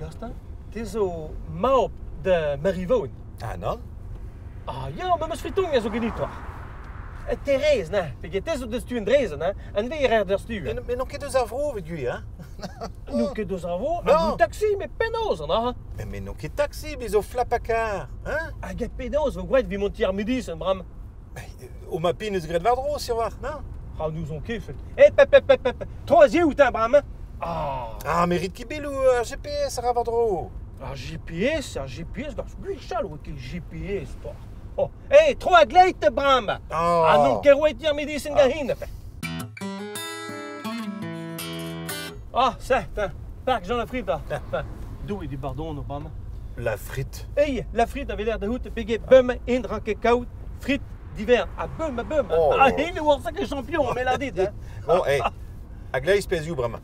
Gaston, te zo mab da Marivon. Ah nann? Ah ya, ma 'meus friton a zo genitoc'h. Thérèse, na, peget te zo deus tu en Drezen, hein? An ve er deus tu. Mais n'on ket deus ar vro evit gwir, hein? N'on ket deus ar vro, hag taxi, met penaos, an ha? Mais n'on ket taxi, bez zo flapakar, hein? Hag penaos vo gwraet evit mont ti ar medisin, bram? O ma pin eus graet war-dro, sur war, non? Ah, n'ouzon ket, fait. Eh, pep, pep, pep, pep, tro a ziv outañ, bram, hein? Ah! Ah, mais rit ket belou, ar GPS a ra war-dro. Ar GPS, ar GPS, gant gwechall oa ket GPS, pa. Oh, eh, tro a gleit, bram! Oh. Ha n'on ket roet ar medisin ganin. Ah, ça, tiens, Parc Jean Lafrite, ah. Enfin, Doue di bardono, bram. La frite. Ei, la frite avait l'air de hout pege bum in ranke kaout frit divers. Ah, bum, ah, bum. Oh. Ah, il oa sacré champion, mais la dit, hein. Bon, eh, a gleiz pezhioù bremañ.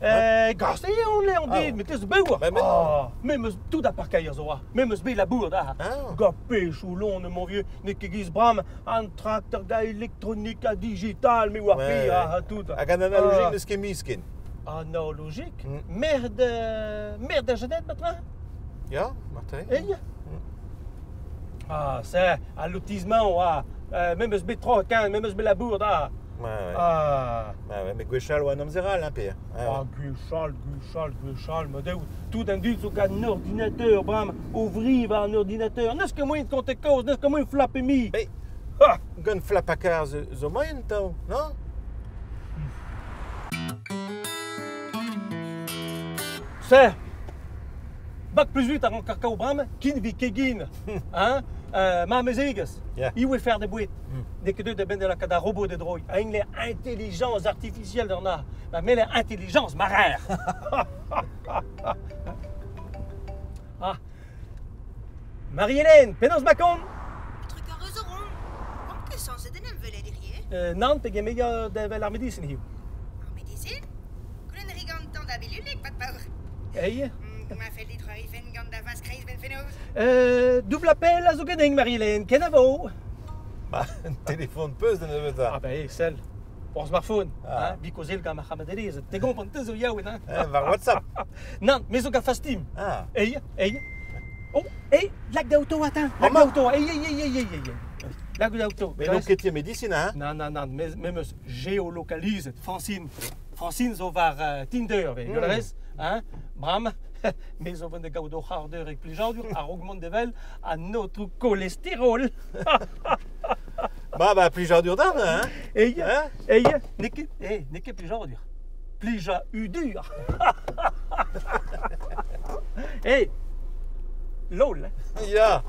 Gast, eh, on l'est, on dit, Ah. mais t'es beau. Mais- mais- Ah, me meus tout à parkeier zo oa. Me meus bet la bourde, ah. Ah. Gant pechou long, mon vieux, ne ket giz bram, an tracteur ga électronique ha digital, me oar Ouais. pi, ah, ah, tout. Hag an analogique Ah. n'eus ket misken. Analogique? Mm. Merde, merde, Jeannette, maintenant? Ya, martin. Ei? Ah, ça, al lotissement, ah, me meus bet tro, kan, me meus bet la bourde, ah. Ouais, ouais. Ah. Ouais, ouais, mais gwechall oa an amzer all, hein, Pierre. Ouais, Ah, ouais. gwechall, gwechall, gwechall, ma deus, tout an dud zo gant un ordinateur, bram, ouvriv an ordinateur, n'eus ket moaien de konter kaoz, n'eus ket moaien flaper mi. Mais- Ah! Gant flapakar zo, zo moaien, tav, non? Se, Bac plus 8 a ran karkao bram, kin vi kegin, hein, ma amezegez, Yeah. iwe fer de bouet. Mm. N'eo ket deuet da benn da lakaat ar robot de droi. A ing intelligence artificielle d'an a. Ma mele intelligence marer. ah. Marie-Hélène, penaos ma kont? Trugarez zo ron. Omp ket sañset en em welet hirie. Nann, pe gemeia da vel ar medisin hiziv. Ar medisin? Goulenn ri gantañ da belulek, pat paour. Ei? Ma fell dit c'hoari fenn gant da vaz kreiz ben fenoz. Double appel a zo ganin, Marie-Hélène, kenavo. Ba, un téléphone peus da nebeutañ. Ah ben, sell. Por smartphone, Ah. hein, bikozel gant ma c'hamadelez. Te gompren te zo yaouet, hein. Eh, war WhatsApp. Nann, me zo gant Fastim. Ah. Ei, ei. Oh, ei, lak d'auto, attends. Lak Maman. d'auto, ei, ei, ei, ei, ei, ei. Lak d'auto. Mais n'on ket ti medisin, hein? Nann, nann, nann, me, me meus géolocalizet. Francine. Francine zo war Tinder, ve, Mm. mm. hein? Bram, me zo vont de gaout o c'hardeur e plijadur ar augment de vel a notre cholestérol. Ba, ba, plijadur d'arn, hein? Ei, Hein? ei, n'eo ket, ei, n'eo ket plijadur. Plija udur. Ei, lol. Ya.